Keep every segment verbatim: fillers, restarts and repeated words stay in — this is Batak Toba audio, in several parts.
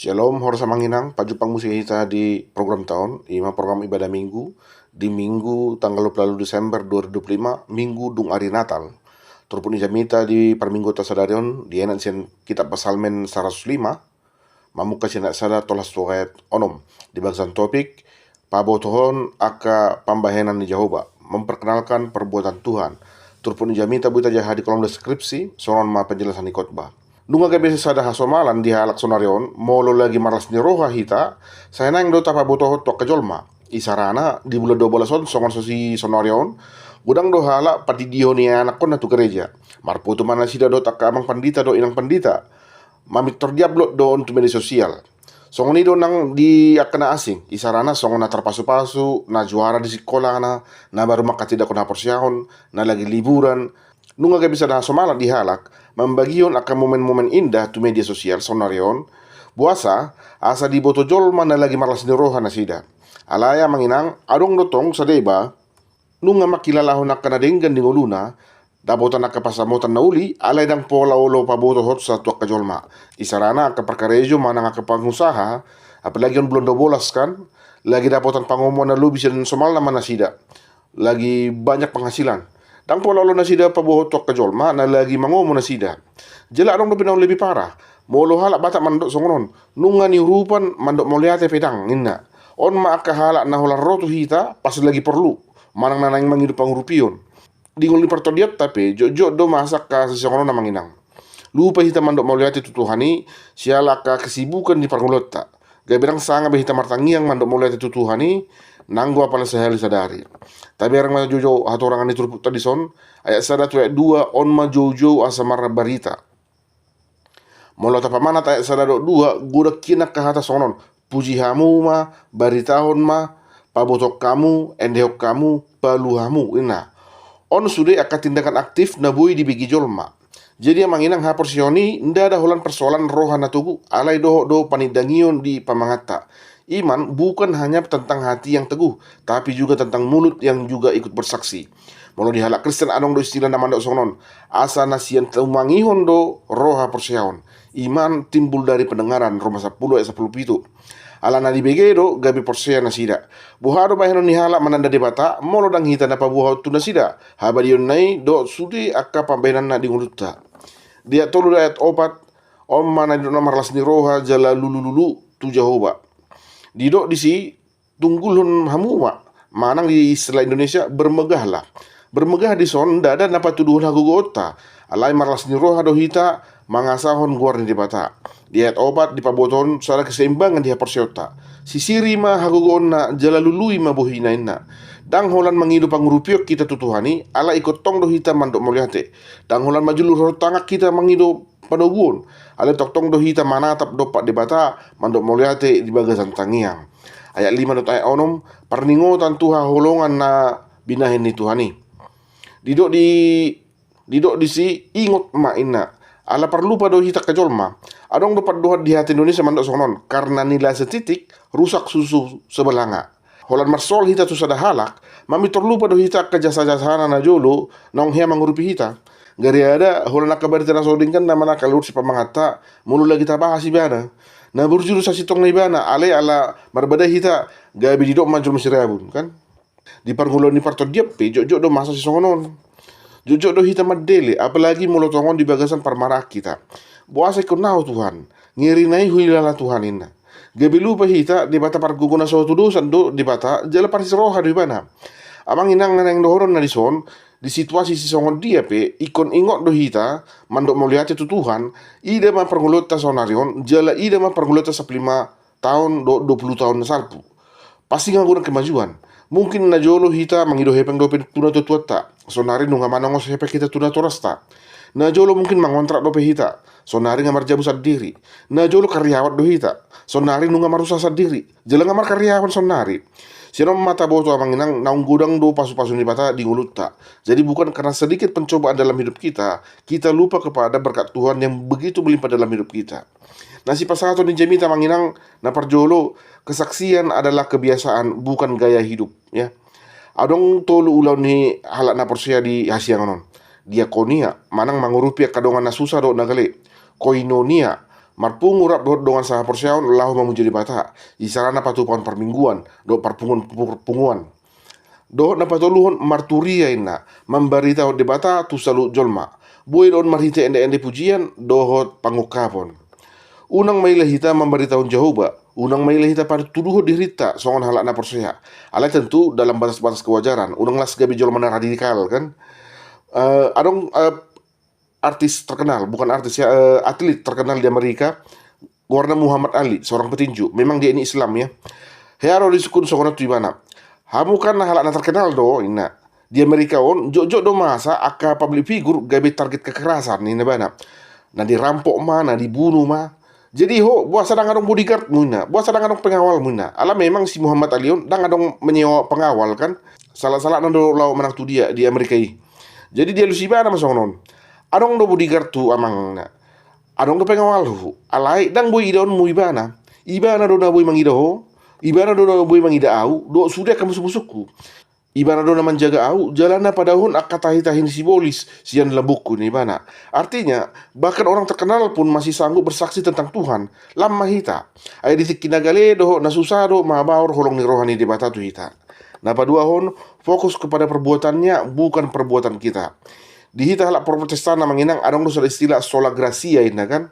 Shalom, horas amang inang, pajumpang muse hita di program ta on, ima program ibadah Minggu, di Minggu tanggal dua puluh delapan Desember dua ribu dua puluh lima, Minggu dung ari Natal. Turpuk ni jamita di parmingguonta sadari on, dienet sian kitab Psalmen saratus lima, mamungka sian ayat sada tolhas tu ayat onom. Di bagasan topik, pabotohon angka pambahenan ni Jahowa, memperkenalkan perbuatan Tuhan. Turpuk ni jamita boi tajaha di kolom deskripsi, songon on ma penjelasan ni khotbah. Nunga gabe sada hasomalan di halak saonari on, molo lagi marlas ni roha hita, sai naeng do tapabotohon tu angka jolma. Isarana, di bulan dua belas on, songon sasi saonari on, godang do halak padidihon ianakkonna tu gereja. Marfoto ma nasida dohot angka amang pandita dohot inang pandita. Mamintor di-upload do on tu media sosial. Songon i do nang di angka na asing, isarana songon na tarpasupasu, na juara di sikolana, na baru mangkatindangkon haporseaon, na lagi liburan. Nunga gabe sada hasomalan di halak, mambagihon angka momen-momen indah tu media sosial saonari on, boasa, asa diboto jolma na lagi marlas ni roha nasida. Alai amang inang, adong do tong sadeba, nunga mangkilalahon angka na denggan di ngoluna, dapotan angka pansamotan na uli, alai ndang pola olo pabotohonsa tu angka jolma. Isarana angka parkarejo manang angka pangusaha, apalagi on bulan dua belas kan, lagi dapotan pangomoan na lobi sian somalna ma nasida. Lagi banyak penghasilan. Ndang pola olo nasida pabohot tu angka jolma, na lagi mangomo nasida. Jala adong dope na lebih parah. Molo halak Batak mandok songon on, nunga niurupan mandok mauliate pe ndang, ninna. On ma angka halak na holan ro tu hita, pas lagi porlu. Manang na naeng mangido pangurupion. Di ngolu ni partondianta pe, jotjot do masa angka sisongon on amang inang. Lupa hita mandok mauliate tu Tuhan i, siala angka kesibukan di parngoluonta. Gabe ndang sanga be hita martangiang mandok mauliate tu Tuhan i, nanggo apala sahali sadari. Tabereng ma joujou hatorangan ni turpukta dison, ayat sada tu ayat dua, on ma joujou asa marbarita. Molo tapamanat ayat sada dohot dua, godang hian angka hata songon on, puji hamu ma, baritahon ma, pabotohon hamu, endehon hamu, palu hamu, ninna. On sude angka tindakan aktif na boi dibege jolma. Jadi amang inang, haporseaon i ndada holan persoalan roha na togu, alai dohot do panindangion di pamanganta. Iman bukan hanya tentang hati yang teguh, tapi juga tentang mulut yang juga ikut bersaksi. Molo di halak Kristen adong do istilah na mandok songon on, asa na sian tumangihon do ro haporseaon. Iman timbul dari pendengaran, Roma sampulu ayat sampulu pitu. Alana dibege do gabe porsea nasida. Boha do bahenon ni halak mananda Debata, molo ndang hita na paboa tu nasida habadiaonna i dohot sude angka pambahenanna di ngolunta. Di ayat tolu dohot ayat opat, on ma na didok na marlas ni roha jala lulululu tu Jahowa. Didok disi, tunggulhon hamu ma, manang di istilah Indonesia, bermegahlah. Bermegah dison ndada na patuduhon hagogoonta, alai marlas ni roha do hita mangasahon goar ni Debata. Di ayat opat dipabotohon sada keseimbangan di haporseaonta. Sisiri ma hagogoonna jala lului ma bohina, ninna. Ndang holan mangido pangurupion hita tu Tuhan i, alai ingkon tong do hita mandok mauliate. Ndang holan manjulurhon tangan hita mangido panoguon, alai tongtong do hita manatap dompak Debata mandok mauliate di bagasan tangiang. Ayat lima dohot ayat onom, parningotan tu haholongan na binahen ni Tuhan i. Didok di, didok disi, ingot ma, ninna. Ala parlupa do hita angka jolma. Adong do pandohan di hata Indonesia mandok songon on, karena nilai setitik, rusak susu sebelanga. Holan marsoal hita tu sada halak, mamintor lupa do hita angka jasa-jasana na jolo, naung hea mangurupi hita. Gariada, holan angka barita na so denggan na manangkal ursi pamanganta, molo lagi tabahas ibana. Na burju do sasintongna ibana, alai ala marbadai hita, gabe didok ma jolma sirabun, kan? Di parngoluon ni partondian pe, jotjot do masa sisongon on. Jotjot do hita mandele, apalagi molo tongon di bagasan parmaraan hita. Boasa ingkon na ho Tuhan, ngeri na i huilala Tuhan, ninna. Gabe lupa hita, Debata pargogo na so hatudosan do Debata, jala parisi roha do ibana. Amang inang, na naeng dohonon na dison, di situasi sisongon dia pe, ingkon ingot do hita, mandok mauliate tu Tuhan, ida ma parngoluonta saonari on, jala ida ma parngoluonta sampulu lima taon dohot dua puluh taon na salpu. Pasti nga godang kemajuan. Mungkin na jolo hita mangido hepeng dope tu natuatuanta. Saonari nunga manongos hepeng hita tu natorasta. Na jolo mungkin mangontrak dope hita. Saonari nga marjabu sandiri. Na jolo karyawan do hita. Saonari nunga marusaha sandiri. Jala nga markaryawan saonari. Sian on ma taboto amang inang, naung godang do pasupasu ni Debata di ngolunta. Jadi bukan karena sedikit pencobaan dalam hidup kita, kita lupa kepada berkat Tuhan yang begitu melimpah dalam hidup kita. Na sipasahaton ni jamita amang inang, na parjolo, kesaksian adalah kebiasaan, bukan gaya hidup, ya. Adong tolu ulaon ni halak na porsea di hasiangan on. Diakonia, manang mangurupi angka dongan na susa dohot na gale. Koinonia, Marpungu rap dohot dongan sahaporseaon laho mamuji Debata, isarana patupaon parmingguan dohot parpunguan-parpunguan. Dohot na patoluhon marturia inna, mambaritahon Debata tu saluhut jolma. Boi do on marhite ende-ende pujian dohot pangungkapon. Unang maila hita mambaritahon Jahowa, unang maila hita partuduhon dirinta songon halak na porsea. Alai tentu dalam batas-batas kewajaran, unang las gabe jolma na radikal kan. Eh, adong eh, artis terkenal, bukan artis ya, eh, atlet terkenal di Amerika, goarna Muhammad Ali, seorang petinju. Memang dia ini Islam ya. Hea do disungkun songon on tu ibana. Hamu kan halak na terkenal do, inna. Di Amerika on, jotjot do masa angka public figure gabe target kekerasan, inna ibana. Na dirampok ma, na dibunu ma. Jadi ho, boasa ndang adong bodyguardmu inna, boasa ndang adong pengawalmu inna. Ala memang si Muhammad Ali on ndang adong menyewa pengawal kan. Salah-salah na do laho manang tu dia di Amerika i. Jadi dialusi ibana ma songon on. Adong do bodyguardhu amang na. Adong do pengawalhu. Alai ndang boi idaonmu ibana. Ibana do na boi mangida ho. Ibana do na boi mangida au. Dohot sude angka musu-musungku. Ibana do na manjaga au, jala na padaohon angka tahi-tahi ni sibolis sian lambungku, ninna ibana. Artinya, bahkan orang terkenal pun masih sanggup bersaksi tentang Tuhan. Lam ma hita. Ai di tingki na gale dohot na susa do mabaor holong ni roha ni Debata tu hita. Na paduahon, fokus kepada perbuatannya, bukan perbuatan kita. Di hita halak Protestan amang inang, adong do sada istilah sola gratia inna kan.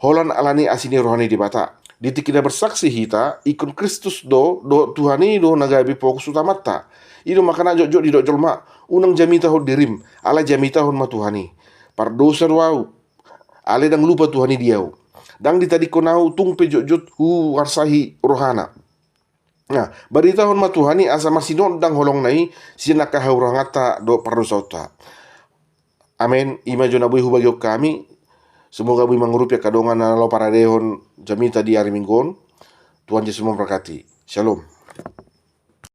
Holan ala ni asi ni roha ni Debata. Di tingki na bersaksi hita, ingkon Kristus do dohot Tuhan i do na gabe fokus utamanta. I do makana jotjot didok jolma, unang jamitahon dirim, alai jamitahon ma Tuhan i. Pardosa do au, alai ndang lupa Tuhan i di au. Ndang ditadingkon au tung pe jotjot huarsahi rohana. Nah, baritahon ma Tuhan i asa marsinondang holongna i sian angka hahuranganta dohot pardosaonta. Amen. I ma jo na boi hubagihon hami. Semoga boi mangurupi angka dongan na laho paradehon jamita di ari Minggu on. Tuhan Jesus memberkati. Shalom.